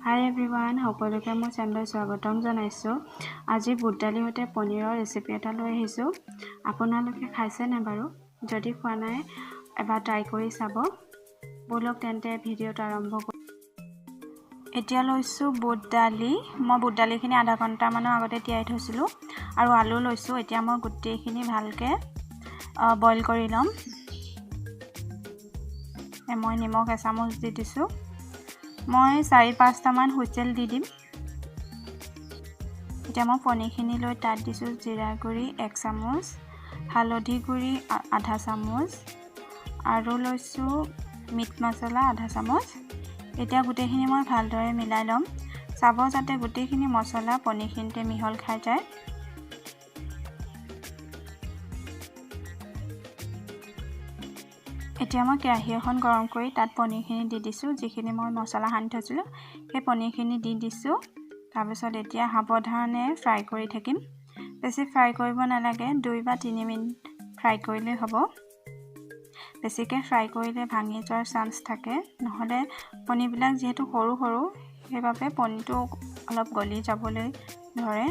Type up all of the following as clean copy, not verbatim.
হাই everyone, সকলোকে মোৰ চেনেললৈ স্বাগতম জনাইছোঁ। আজি বুট দালিৰ সৈতে পনীৰৰ ৰেচিপি এটা লৈ আহিছোঁ। আপোনালোকে খাইছেনে বাৰু? যদি খোৱা নাই এবাৰ ট্ৰাই কৰি চাব। ব'লক তেন্তে ভিডিঅ'টো আৰম্ভ কৰোঁ। এতিয়া লৈছোঁ বুট দালি। মই বুট দালিখিনি আধা ঘণ্টামানৰ আগতে তিয়াই থৈছিলোঁ আৰু আলু লৈছোঁ। এতিয়া মই গোটেইখিনি ভালকৈ বইল কৰি ল'ম। মই নিমখ এচামুচ দি দিছোঁ। মই 4-5টামান হুইচেল দি দিম। এতিয়া মই পনীৰখিনি লৈ তাত দিছোঁ জিৰা গুড়ি 1 চামুচ, হালধি গুড়ি আধা চামুচ আৰু লৈছোঁ মিট মছলা আধা চামুচ। এতিয়া গোটেইখিনি মই ভালদৰে মিলাই ল'ম। চাব যাতে গোটেইখিনি মছলা পনীৰখিনিতে মিহল খাই যায়। এতিয়া মই কেৰাহী এখন গৰম কৰি তাত পনীৰখিনি দি দিছোঁ। যিখিনি মই মছলা সানি থৈছিলোঁ সেই পনীৰখিনি দি দিছোঁ। তাৰপিছত এতিয়া সাৱধানে ফ্ৰাই কৰি থাকিম। বেছি ফ্ৰাই কৰিব নালাগে, 2 বা 3 মিনিট ফ্ৰাই কৰিলেই হ'ব। বেছিকৈ ফ্ৰাই কৰিলে ভাঙি যোৱাৰ চান্স থাকে, নহ'লে পনীৰবিলাক যিহেতু সৰু সৰু সেইবাবে পনীৰটো অলপ গলি যাবলৈ ধৰে।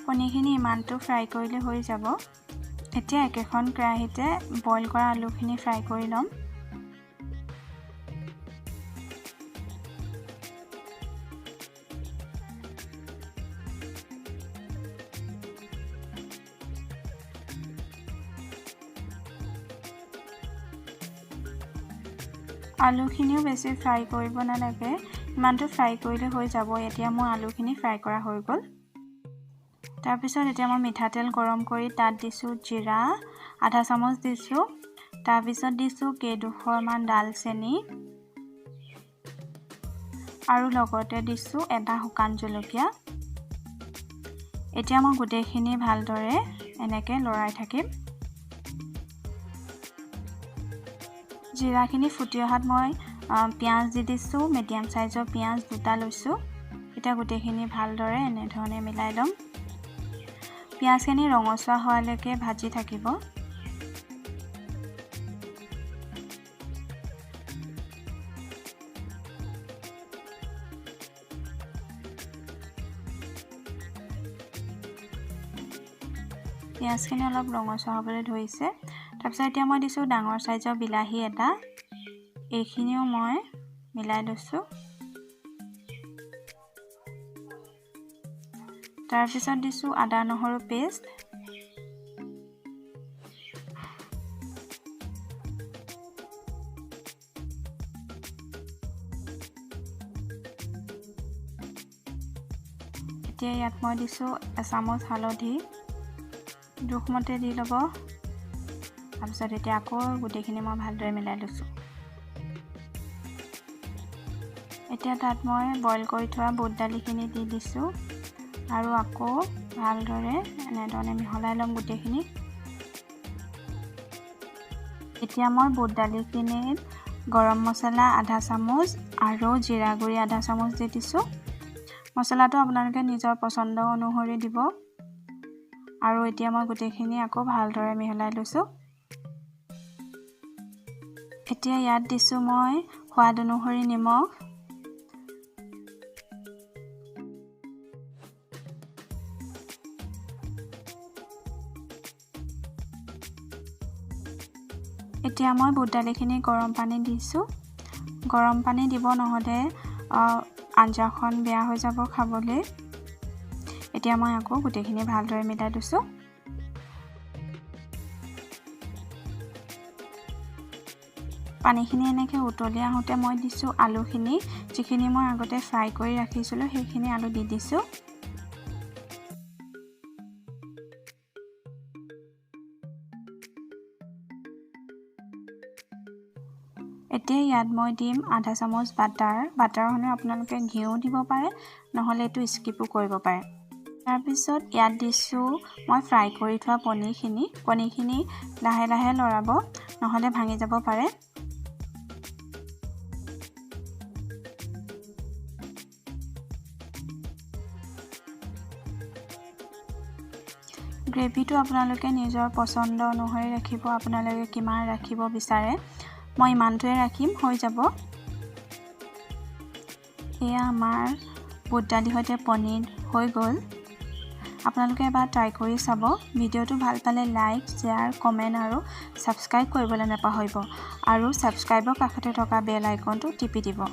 পনীৰখিনি ইমানটো ফ্ৰাই কৰিলে হৈ যাব। এতিয়া একেখন কেৰাহীতে বইল কৰা আলুখিনি ফ্ৰাই কৰি ল'ম। আলুখিনিও বেছি ফ্ৰাই কৰিব নালাগে, ইমানটো ফ্ৰাই কৰিলে হৈ যাব। এতিয়া মোৰ আলুখিনি ফ্ৰাই কৰা হৈ গ'ল। তাৰপিছত এতিয়া মই মিঠাতেল গৰম কৰি তাত দিছোঁ জিৰা আধা চামুচ দিছোঁ। তাৰপিছত দিছোঁ কেইডোখৰমান ডালচেনি আৰু লগতে দিছোঁ এটা শুকান জলকীয়া। এতিয়া মই গোটেইখিনি ভালদৰে এনেকৈ লৰাই থাকিম। জিৰাখিনি ফুটি অহাত মই পিঁয়াজ দি দিছোঁ। মিডিয়াম চাইজৰ পিঁয়াজ 2টা লৈছোঁ। এতিয়া গোটেইখিনি ভালদৰে এনেধৰণে মিলাই ল'ম। পিঁয়াজখিনি ৰঙচুৱা হোৱালৈকে ভাজি থাকিব। পিঁয়াজখিনি অলপ ৰঙচুৱা হ'বলৈ ধৰিছে। তাৰপিছত এতিয়া মই দিছোঁ ডাঙৰ চাইজৰ বিলাহী এটা, এইখিনিও মই মিলাই লৈছোঁ। তাৰপিছত দিছোঁ আদা নহৰু পেষ্ট। এতিয়া ইয়াত মই দিছোঁ এচামুচ হালধি, জোখমতে দি ল'ব। তাৰপিছত এতিয়া আকৌ গোটেইখিনি মই ভালদৰে মিলাই লৈছোঁ। এতিয়া তাত মই বইল কৰি থোৱা বুট দালিখিনি দি দিছোঁ আৰু আকৌ ভালদৰে এনেধৰণে মিহলাই ল'ম গোটেইখিনি। এতিয়া মই বুট দালিখিনিত গৰম মছলা আধা চামুচ আৰু জিৰা গুড়ি আধা চামুচ দি দিছোঁ। মছলাটো আপোনালোকে নিজৰ পচন্দ অনুসৰি দিব। আৰু এতিয়া মই গোটেইখিনি আকৌ ভালদৰে মিহলাই লৈছোঁ। এতিয়া ইয়াত দিছোঁ মই সোৱাদ অনুসৰি নিমখ। এতিয়া মই বুট দালিখিনি গৰম পানী দিছোঁ। গৰম পানী দিব, নহ'লে আঞ্জাখন বেয়া হৈ যাব খাবলৈ। এতিয়া মই আকৌ গোটেইখিনি ভালদৰে মিলাই লৈছোঁ। পানীখিনি এনেকৈ উতলি আহোঁতে মই দিছোঁ আলুখিনি, যিখিনি মই আগতে ফ্ৰাই কৰি ৰাখিছিলোঁ সেইখিনি আলু দি দিছোঁ। এতিয়া ইয়াত মই দিম আধা চামুচ বাটাৰ। বাটাৰ হ'লে আপোনালোকে ঘিউ দিব পাৰে, নহ'লে এইটো স্কিপো কৰিব পাৰে। তাৰপিছত ইয়াত দিছোঁ মই ফ্ৰাই কৰি থোৱা পনীৰখিনি। পনীৰখিনি লাহে লাহে লৰাব, নহ'লে ভাঙি যাব পাৰে। গ্ৰেভিটো আপোনালোকে নিজৰ পচন্দ অনুসৰি ৰাখিব, আপোনালোকে কিমান ৰাখিব বিচাৰে। মই ইমানটোৱে ৰাখিম, হৈ যাব। এয়া আমাৰ বুট দালিৰ সৈতে পনীৰ হৈ গ'ল। আপোনালোকে এবাৰ ট্ৰাই কৰি চাব। ভিডিঅ'টো ভাল পালে লাইক, শ্বেয়াৰ, কমেণ্ট আৰু ছাবস্ক্ৰাইব কৰিবলৈ নাপাহৰিব আৰু ছাবস্ক্ৰাইবৰ কাষতে থকা বেল আইকনটো টিপি দিব।